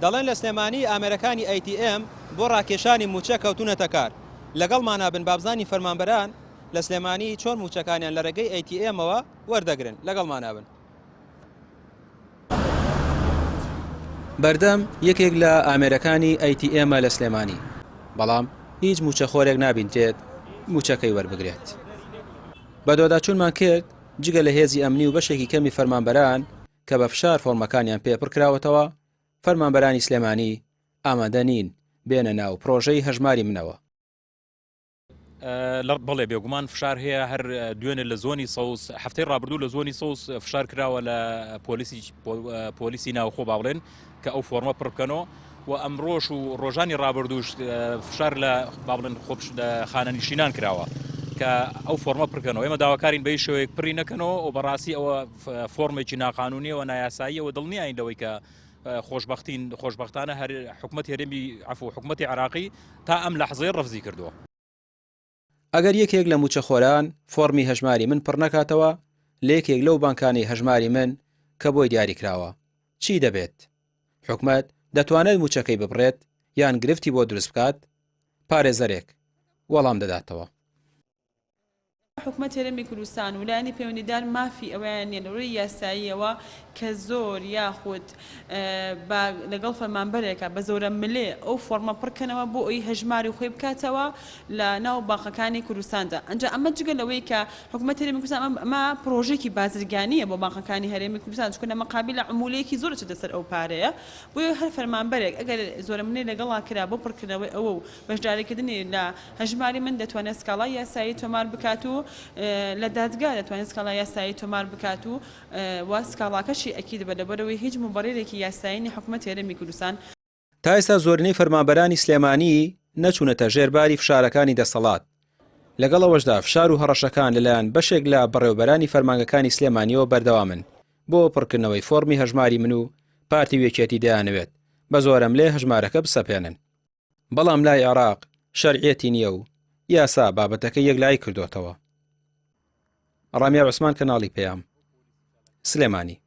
دەڵێن لە سلێمانی ئامێرەکانی ATM بۆ ڕاکێشانی مووچە کەوتوونەتە کار. لەگەڵمانا بن با بزانین فەرمانبەران لە سلێمانی چۆن مووچەکانیان لە ڕێگەی ATM-ەوە وەردەگرن. لەگەڵمانا بن. بەردەم یەکێک لە ئامێرەکانی ATM ە لە سلێمانی، بەڵام هیچ مووچەخۆرێک نابیندرێت مووچەکەی وەربگرێت. بەدواداچوونمان کرد، جگە لە هێزی ئەمنی و بەشێکی کەمی فەرمانبەران کە بە فشار فۆرمەکانیان پێ پڕکراوەتەوە، فەرمانبەرانی سلێمانی ئامادە نین بێنە ناو پڕۆژەی هەژماری منەوە. بەڵێ بێگومان فشار هەیە هەر دوێنێ لە زۆنی سەوز هەفتەی ڕابردوو لە زۆنی سەوز فشار کراوە لە پۆلیسی پۆلیسی ناوخۆ با بڵێن کە ئەو فۆرمە پڕ بکەنەوە و ئەمڕۆش و ڕۆژانی ڕابردووش فشار لە با بڵێن خۆپش خانەنشینان کراوە کە ئەو فۆرمە پڕکەنەوە ئێمە داواکارین بە هیچ شێوەیەک پڕی نەکەنەوە و بەڕاستی ئەوە فۆرمێکی ناقانونیەوە نایاساییەوە دڵنیاین لەوەی کە خۆشبەختین خۆشبەختانە هەر حکومەتی هەرێمی عەفو حکومەتی عێراقی تا ئەم لەحزەیە ڕەفزی کردووە. ئەگەر یەکێک لە مووچەخۆران فۆڕمی هەژماری من پڕ نەکاتەوە لە یەکێک لەو بانکانەی هەژماری من کە بۆی دیاریکراوە چی دەبێت؟ حکومەت دەتوانێت مووچەکەی ببڕێت یان گرفتی بۆ دروست بکات؟ پارێزەرێک وەڵام دەداتەوە. حکومەتی هەرێمی کوردستان و لایەنی پەیوەندیدار مافی ئەوەیان نییە لە ڕووی یاساییەوە کە زۆر یاخود بە لەگەڵ فەرمانبەرێکە بە زۆرە ملێ ئەو فۆڕمە پڕکەنەوە بۆ ئەوی هەژماری خۆی بکاتەوە لە ناو بانقەکانی کوردستاندا ئەنجا ئەمە جگە لەوەی کە حکومەتی هەرێمی کوردستان ئەمە پڕۆژەیەکی بازرگانییە بۆ بانقەکانی هەرێمی کوردستان چونکە لە مەقابیلە عمولەیەکی زۆر دەچێتە سەر ئەو پارەیە بۆیە هەر فەرمانبەرێک ئەگەر زۆرەملێ لەگەڵا کرا بۆ پڕکردنەوەی ئەوە و بەشداریکردنی لە هەژماری من دەتوانێت سکاڵای یاسایی تۆمار بکات و لە دادگا دەتوانێت سکاڵای یاسایی تۆمار بکات و و سکاڵاکەشی ئەکید بە لەبەرئەوەی هیچ موبەریرێکی یاسایی نیە حکومەتی هەرێمی کوردستان تا ئێستا زۆرینەی فەرمانبەرانی سلێمانی نەچوونەتە ژێر باری فشارەکانی دەسەڵات، لەگەڵ ئەوەشدا فشار و هەڕەشەکان لەلایەن بەشێک لە بەڕێوەبەرانی فەرمانگەکانی سلێمانییەوە بەردەوامن بۆ پڕکردنەوەی فۆڕمی هەژماری من و پارتی و یەکێتی دەیانەوێت بە زۆرەملێ هەژمارەکە بسەپێنن. بەڵام لای عێراق شەرعیەتی نییە و یاسا بابەتەکەی یەکلایی کردۆتەوە. ڕامیار عوسمان کەناڵی پەیام، سلێمانی.